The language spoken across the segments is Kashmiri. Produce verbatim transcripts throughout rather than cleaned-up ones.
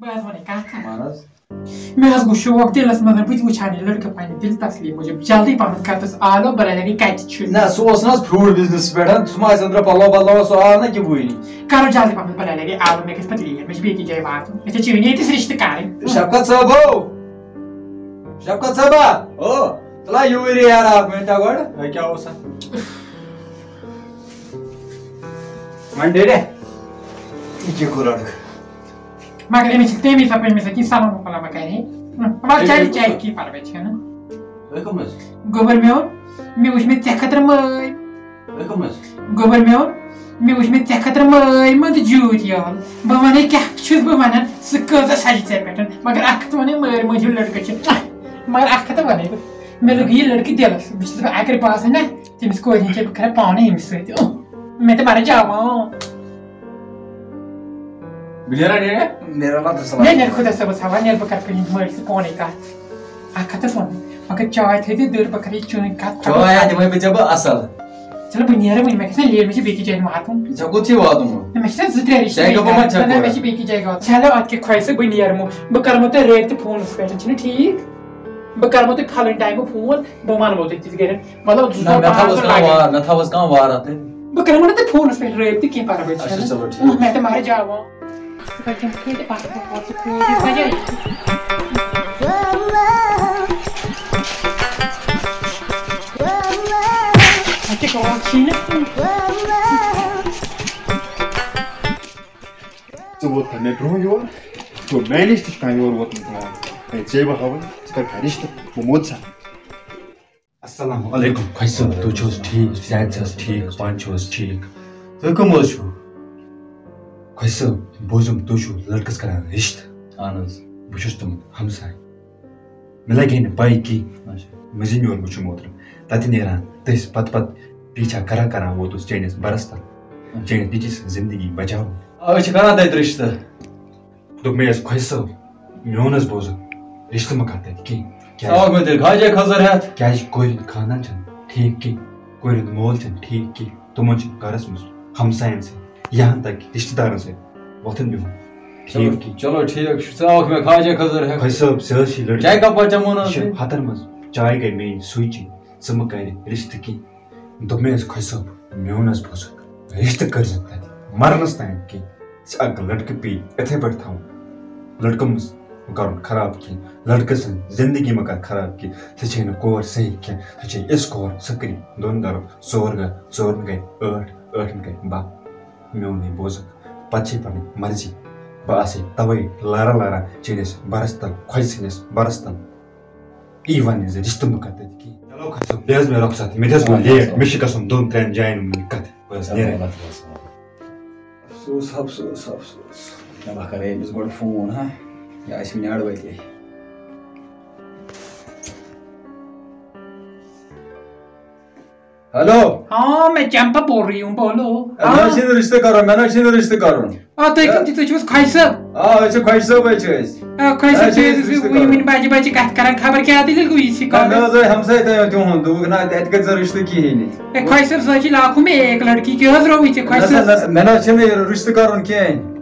بہٕ حظ وَنَے کَتھ اَکھ۔ وَن حظ۔ مےٚ حظ گوٚو شوق دِلَس منٛز، بہٕ تہِ وٕچھ ہا یہِ لٔڑکہٕ پنٛنہِ دِلہِ تسلی موٗجوٗب۔ جلدی پَہمَتھ کَر تَس آلو، بہٕ لَگے کَتہِ چھُ۔ نہ، سُہ اوس نہ حظ فروٗٹ بِزنِسَس پٮ۪ٹھ، سُہ ما آسہِ أنٛدرٕ پَلو بدلاوان، سُہ آو نہ کِہیٖنۍ۔ کَرو جلدی پَہمَتھ، بہٕ لَگے آلو، مےٚ گژھِ پَتہٕ لیٹ، مےٚ چھِ بیٚیہِ کِس جایہِ واتُن، مےٚ چھِ چٲنی أتِس رِشتہٕ کَرٕنۍ۔ شفقت صٲب ہو، شفقت صٲبا، او، تُلہ یوٗرۍ یار اَکھ مِنٹا گۄڈٕ۔ ہے، کیٛاہ اوس اَتھ؟ وۄنۍ ڈٔریا؟ یہِ کیٛاہ گوٚو لڑکہٕ؟ مگر أمِس چھِ تَمی ساتہٕ، أمِس سۭتۍ سلام وعلیکم کرے۔ وَلہٕ تیٚلہِ چاے، کیٛاہ چاے گوٚو؟ کی پرواے چھَنہٕ۔ تُہۍ کٕم حظ؟ گوٚبُر میون، مےٚ وٕچھ مےٚ ژےٚ خٲطرٕ مٲلۍ۔ تُہۍ کٕم حظ؟ گوٚبُر میون، مےٚ وٕچھ مےٚ ژےٚ خٲطرٕ مٲلۍ منٛد جوٗرۍ یٲل۔ بہٕ وَنے کیٛاہ چھُس بہٕ وَنان، سُہ کۭژاہ سَجہِ ژےٚ پٮ۪ٹھ۔ مگر اَکھ کَتھ وَنے، مٲلۍ مٲلۍ ہیوٗ لٔڑکہٕ چھُ۔ مگر اَکھ کَتھ وَنے بہٕ، مےٚ لوٚگ یہِ لٔڑکہٕ دِلَس۔ بہٕ چھُس دَپان اَکرِ باسان نہ، تٔمِس کورِ ہیٚکہِ بہٕ کَرٕ پانہٕ ییٚمِس سۭتۍ۔ اُہ، مےٚ تہِ مَرٕ جاوان۔ بہٕ نیرا نیرا؟ نیرا وَتَس سَلام۔ نیر، نیر خۄدا صٲبَس حوالہٕ، نیر بہٕ کَرٕ پَنٕنۍ مٲلۍ سۭتۍ پانَے کَتھ۔ اَکھ ہَتھ تہٕ ووٚن۔ مگر چاے تھٲیزِ دٔر، بہٕ کَرٕ یہِ چٲنۍ کَتھ۔ چاے ہا دِمَے بہٕ ژےٚ بہٕ اَصٕل۔ چلو بہٕ نیرٕ وۄنۍ، مےٚ گژھِ نہ لیٹ، مےٚ چھِ بیٚیہِ کِس جایہِ واتُن۔ ژےٚ کوٚت چھُے واتُن وۄنۍ؟ نہ، مےٚ چھِ نہ زٕ ترٛےٚ رِشتہٕ ژےٚ بیٚیہِ کَپٲرۍ ما گژھِ؟ چھےٚ نہ، نہ، مےٚ پَتہ؟ چھِ بیٚیہِ کِس جایہِ واتُن۔ چلو اَدٕ کیٛاہ خۄش صٲب، بہٕ نیرٕ وۄنۍ۔ بہٕ کَرٕ وۄنۍ تۄہہِ رٲبطہٕ فونَس پٮ۪ٹھ، چھُنہ ٹھیٖک؟ بہٕ کَرٕ وۄنۍ تۄہہِ پھلٲنۍ ٹایمہٕ فون، بہٕ وَنہٕ وۄنۍ تۄہہِ تِژھ گرٮ۪ن، مطلب، زٕ نہ، ژور مےٚ پانٛژھ تھاوَس دۄہ کانٛہہ لَگن۔ وار، مےٚ تھاوَس کانٛہہ وار اَتھ۔ بہٕ کَرٕ وۄنۍ تۄہہِ فونَس پٮ۪ٹھ رٲبطہٕ، کینٛہہ پَرواے اچھا، چھُنہٕ۔ چلو، ٹھیٖک۔ مےٚ تہِ مَرٕ جاوان۔ اَتہِ شوق چھِی نہٕ۔ ژٕ ووت مےٚ برونٛہہ یور، ژٕ گوٚو مےٚ نِش تہِ چھُ کانٛہہ یور ووتمُت برونٛہہ۔ ہے، ژےٚ بہٕ ہاوَے، ژٕ کَر کھا رِشتہٕ، بہٕ موٚد سا۔ السلام علیکم۔ خۄش صٲب، تُہۍ چھِو حظ ٹھیٖک؟ صحت چھِ حظ ٹھیٖک؟ پانہٕ چھِو حظ ٹھیٖک؟ تُہۍ کٕم حظ چھِو؟ خۄش صٲب، بوٗزُم تُہۍ چھِو لٔڑکَس کَران رِشتہٕ۔ اَہَن حظ۔ بہٕ چھُس تُہُنٛد ہمساے۔ مےٚ لَگہِ ہے نہٕ پَے کینٛہہ۔ اچھا۔ مےٚ زِ یور وٕچھُم اوترٕ۔ تَتہِ نیران تٔسۍ پَتہٕ پَتہٕ پیٖچھا کَران کَران ووتُس چٲنِس بَرَس تَل۔ اچھا۔ چٲنِس نیٚچِوِ سٕنٛز زِندگی بَچاوُن۔ آ، أسۍ چھِ کَران تَتہِ رِشتہٕ۔ دوٚپ مےٚ یَس خۄش صٲب، میون حظ بوزُن، رِشتہٕ مہ کَر تَتہِ کینٛہہ۔ کیٛازِ؟ ژٕ آوُکھ مےٚ تیٚلہِ کھاجے کھٔزٕر ہٮ۪تھ۔ کیٛازِ کورِ ہُنٛد خاندان چھُنہٕ ٹھیٖک کینٛہہ، کورِ ہُنٛد مول چھُنہٕ ٹھیٖک کینٛہہ، تِمَن چھُنہٕ گَرَس منٛز ہمسایَن سۭتۍ، یہاں تک کہ رِشتہٕ دارَن سۭتۍ وۄتھُن بِہُن ٹھیٖک کینٛہہ۔ چلو ٹھیٖک چھُ، ژٕ آوُکھ مےٚ کھاجے کھٔزٕر ہٮ۪تھ۔ خۄش صٲب، ژےٚ حظ چھِ لٔڑکہٕ۔ چاے کَپا چَمو نہٕ یہِ چھِ ژٕ؟ ہَتَن منٛز چاے گٔے میٛٲنۍ سُے چیٖز، ژٕ مہٕ کَرِ رِشتہٕ کینٛہہ۔ دوٚپ مےٚ حظ خۄش صٲب، میون حظ بوزُکھ، رِشتہٕ کٔرزِ نہٕ تَتہِ مَرنَس تام کینٛہہ۔ ژٕ اَکھ لٔڑکہٕ پیٚیہِ یِتھَے پٲٹھۍ تھاوُن۔ لٔڑکہٕ مہٕ کَرُن خراب کینٛہہ، لٔڑکہٕ سٕنٛز زِندگی مہٕ کَر خراب کینٛہہ۔ ژےٚ چھے نہٕ کور صحیح کینٛہہ، ژےٚ چھے یِژھ کور، سۄ کٔرِتھ دۄن گَرَن ژور گَرٕ، ژورَن گٔے ٲٹھ، ٲٹھَن گٔے باہ۔ میونٕے بوزُکھ، پَتہٕ چھے پَنٕنۍ مرضی۔ بہٕ آسے تَوَے لاران لاران چٲنِس بَرَس تَل، خۄجہِ سٕنٛدِس بَرَس تَل۔ یی وَننہِ زِ رِشتہٕ مہٕ کَر تَتہِ کینٛہہ۔ چلو خۄش صٲب، بیٚیہِ حظ مےٚ رۄخصت، مےٚ تہِ حظ گوٚو لیٹ، مےٚ چھِ گژھُن دۄن ترٛٮ۪ن جایَن وٕنہِ کَتھٕ۔ بہٕ حظ نیرٕ۔ افسوس، افسوس، افسوس۔ مےٚ ما کَرے أمِس گۄڈٕ فون، ہا؟ یہِ آسہِ وٕنہِ اَڑٕ وَتے۔ ہیلو۔ ہاں، میں چمپا بول رہی ہوں، بولو۔ اے، مےٚ ہاں۔ چھُنہٕ رِشتہٕ کَرُن، مےٚ نہ چھُنہٕ رِشتہٕ کَرُن۔ آ، تُہۍ کٕم چھِو؟ تُہۍ چھِو حظ خۄجہِ صٲب؟ آ، أسۍ چھِ خۄجہِ صٲبٕے چھِ أسۍ۔ آ، خۄجہِ صٲب، اَسہِ تُہۍ چھِ حظ ٲسِو رِشتہٕ وٕنہِ کَرُن۔ وٕنہِ بَجہِ بَجہِ کَتھ کَران، خبر کیٛاہ دٔلیٖل گوٚو یہِ سی نہ، کالَس؟ مےٚ حظ آے ہمساے تۄہہِ تِہُنٛد، دوٚپُکھ، نہ، اَتہِ کَتہِ زَن رِشتہٕ کِہیٖنۍ نہٕ۔ اے، خۄجہِ صٲب، سُہ حظ چھِ لاکھو میں ایک لڑکی، کیٛاہ حظ رووُے ژےٚ، خۄجہِ نہ سا، صٲب؟ نہ سا، مےٚ نہ حظ چھِنہٕ یہِ رِشتہٕ کَرُن کینٛہہ۔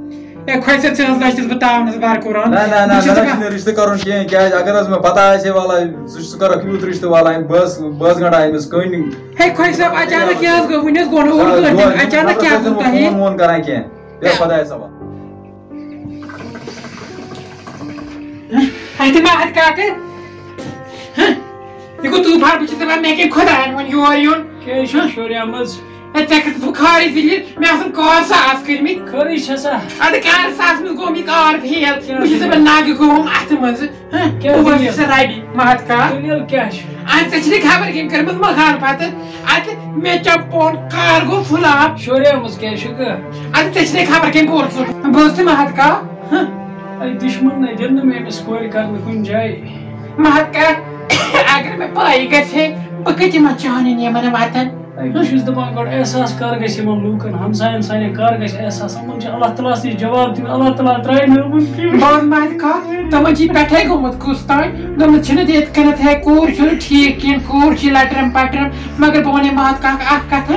اے، خۄجہِ صٲب، ژےٚ حظ لٔجتِس بہٕ تاونَس بَر قرآن۔ نہ، نہ، نہ، بہٕ چھُس مےٚ نہ دَپان چھُنہٕ رِشتہٕ کَرُن کینٛہہ، کیٛازِ اگر حظ مےٚ پَتہ آسہِ ہے، وَلہٕ، ژٕ چھُکھ کَران یوٗت رِشتہٕ والان، بہٕ حظ، بہٕ حظ گَنٛڈٕ أمِس کٔنۍ۔ ہے، خۄجہِ صٲب، اچانک کیٛاہ حظ گوٚو؟ وٕنہِ حظ گوٚو نہٕ اوٗر آ، کٲنٛسہِ۔ یور اچانک کیٛاہ گوٚو تۄہہِ؟ فون وون کران کینٛہہ۔ بیٚہہ خۄدایَس حوالہٕ۔ اَتہِ ما اَتہِ کاکہٕ؟ ہہ؟ یہِ گوٚو طوٗفان، بہٕ چھُس دَپان، مےٚ کٔمۍ خۄدایَن ووٚن یور یُن؟ کیٛازِ چھُ شُریمٕژ؟ ہے، ژےٚ کھٔژٕس بُخارٕے ذٔلیٖل، مےٚ آسَن کار ساس کٔرمٕتۍ۔ خٲرٕے چھےٚ سا؟ اَدٕ کار ساس منٛز گوٚو مےٚ کار فیل، کیٛاہ بہٕ چھُس دٔلیٖل؟ دَپان، ناگہٕ گوٚوُم اَتھٕ منٛزٕ۔ ہہ، کیٛاہ بہٕ دٔلیٖل؟ چھُس ربی مہت کاک۔ دٔلیٖل کیٛاہ چھِ؟ اَدٕ ژےٚ چھِنَے خبر کٔمۍ کٔرمٕژ مخالفت؟ اَدٕ مےٚ چَپون کار گوٚو فٕلاپ۔ شوریمٕژ کیٛازِ چھُکھ؟ اَدٕ ژےٚ چھِنَے خبر کٔمۍ بوٗز سُہ؟ بوز ژٕ مہت کاک۔ ہہ۔ اَے دُشمَن نَے دِن نہٕ مےٚ أمِس کورِ کَرنہٕ کُنہِ جایہِ۔ مہت کاک، اگر مےٚ پَے گژھِ ہے، بہٕ کَتہِ یِمَن چانٮ۪ن یِمَن وَتَن؟ بہٕ چھُس دَپان، گۄڈٕ احساس کر گژھِ یِمن لوٗکن، ہمساین سانٮ۪ن کر گژھِ احساس؟ یِمن چھُ اللہ تعالیٰ ہس نِش جواب دیُن، اللہ تعالیٰ ترٛایہِ نہٕ یِمن کِہیٖنۍ۔ بہٕ وَنہٕ مےٚ اَتہِ کَتھ، تِمن چھِ پٮ۪ٹھَے گوٚمُت کُس تام، دوٚپمُت چھِنہٕ یِتھ کٔنٮ۪تھ ہے کوٗر چھُنہٕ ٹھیٖک کینٛہہ، کوٗر چھِ لَٹرَم پَٹرَم، مگر بہٕ وَنے مَحَت کاکھ اَکھ کَتھ،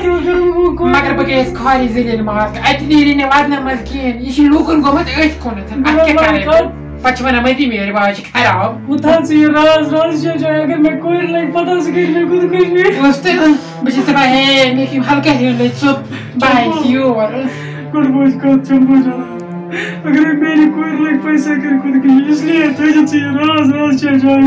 مگر بہٕ گٔیَس خارٕے ذٔلیٖل مَحَت، اَتہِ نیرِ نہٕ وَدنہٕ منٛز کِہیٖنۍ، یہِ چھِ لوٗکَن گوٚمُت أتھۍ کُنَتھ، اَتھ کیٛاہ کَرٕ؟ پَتہٕ چھِ وَنان مٔمی میٲرۍ واج چھِ خراب۔ وۄنۍ تھاو ژٕ یہِ راز، راز چھِ جاے، اگر مےٚ کورِ لَگہِ پَتہ، سُہ کَرِ مےٚ خودکُشی۔ بہٕ اوسُس تۄہہِ، بہٕ چھَس دَپان، ہے، مےٚ کیٚمۍ ہلکا ہیوٗ لٔج ژوٚپ، بہٕ آیَس یور۔ گۄڈٕ بوز کَتھ، چھَم بوزان۔ اگر میٛانہِ کورِ لَگہِ پَتہٕ، سۄ کَرِ خودکُشی۔ اس لیے تھٲیزِ ژٕ یہِ راز، راز چھِ جاے۔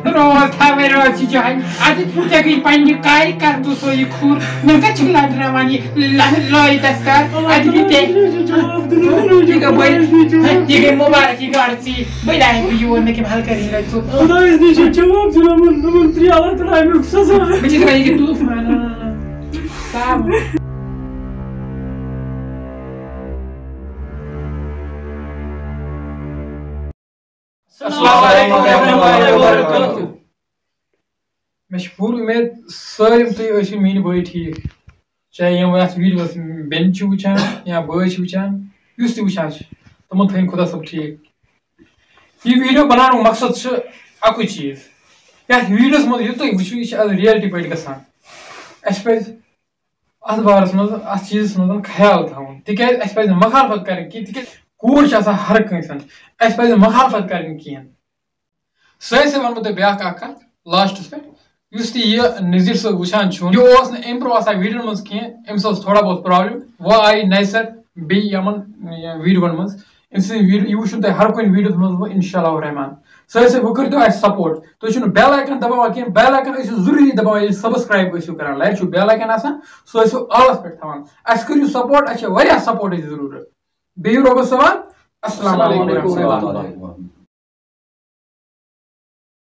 راز تھاوَے، راز چھِ جاے۔ اَدٕ ژےٚ گٔے پنٛنہِ کارِ کَر تہٕ سۄ یہِ کھوٗر۔ مےٚ کَتہِ چھِ لَٹراوان یہِ لَ-، لٲرِتھ دَستار؟ اَدٕ یہِ تے-، یہِ گٔے مُبارک، یہِ گاڈ ژیٖرۍ۔ بٔلۍ آیَس بہٕ یور، مےٚ کیٚمۍ ہلکٲری لَگہِ ژوٚپ۔ خۄدایَس نِش چھُ جواب دِنہٕ یِمَن، یِمَن ترٛےٚ اللہ تعالیٰ اَمیُک سزا۔ بہٕ چھَس وَنان، یہِ کہِ طوٗفان۔ السلام علیکم ورحمۃ اللہ وبرکاتہ۔ مےٚ چھِ پوٗرٕ اُمید سٲلِم تُہۍ ٲسِو میٛٲنۍ بٲے ٹھیٖک، چاہے یِم اَتھ ویٖڈیوَس بیٚنہِ چھِ وٕچھان یا بٲے چھِ وٕچھان، یُس تہِ وٕچھان چھِ، تِمَن تھٲیِن خۄدا صٲب ٹھیٖک۔ یہِ ویٖڈیو بَناونُک مقصد چھُ اَکُے چیٖز، یَتھ ویٖڈیوَس منٛز یہِ تُہۍ وٕچھِو، یہِ چھِ آز reality پٲٹھۍ گژھان۔ اَسہِ پَزِ اَتھ بارَس منٛز، اَتھ چیٖزَس منٛز خیال تھاوُن، تِکیٛازِ اَسہِ پَزِ نہٕ مخالفت کَرٕنۍ کینٛہہ، تِکیٛازِ کوٗر چھِ آسان ہر کٲنٛسہِ ہٕنٛز، اَسہِ پَزِ نہٕ مخالفت کَرٕنۍ کِہیٖنۍ۔ سُہ ہسا وَنہٕ بہٕ تۄہہِ بیٛاکھ اَکھ کَتھ لاسٹَس پٮ۪ٹھ، یُس تہِ یہِ نذیٖر صٲب وٕچھان چھُ، یہِ اوس نہٕ اَمہِ برونٛہہ آسان ویٖڈیوَن منٛز کینٛہہ، أمِس ٲس تھوڑا بہت problem، وۄنۍ آیہِ نَیہِ سَر بیٚیہِ یِمَن، یہِ، ویٖڈیوَن منٛز۔ أمۍ سٕنٛز ویٖڈیو، یہِ وٕچھُن تۄہہِ ہر کُنہِ ویٖڈیوَس منٛز وۄنۍ، اِنشاء اللہ الرحمٰن۔ سُہ ہسا وۄنۍ کٔرۍتو اَسہِ support، تُہۍ چھِو نہٕ bell icon دَباوان کینٛہہ، bell icon ٲسِو ضروٗری دَباوان، ییٚلہِ subscribe ٲسِو کَران، لَرِ چھُ bell icon آسان، سُہ ٲسِو آلَس پٮ۪ٹھ تھاوان۔ اَسہِ کٔرِو support، اَسہِ چھِ واریاہ supportٕچ ضروٗرت۔ بِہِو رۄبَس حوال۔ السلام علیکم ورحمۃ اللہ۔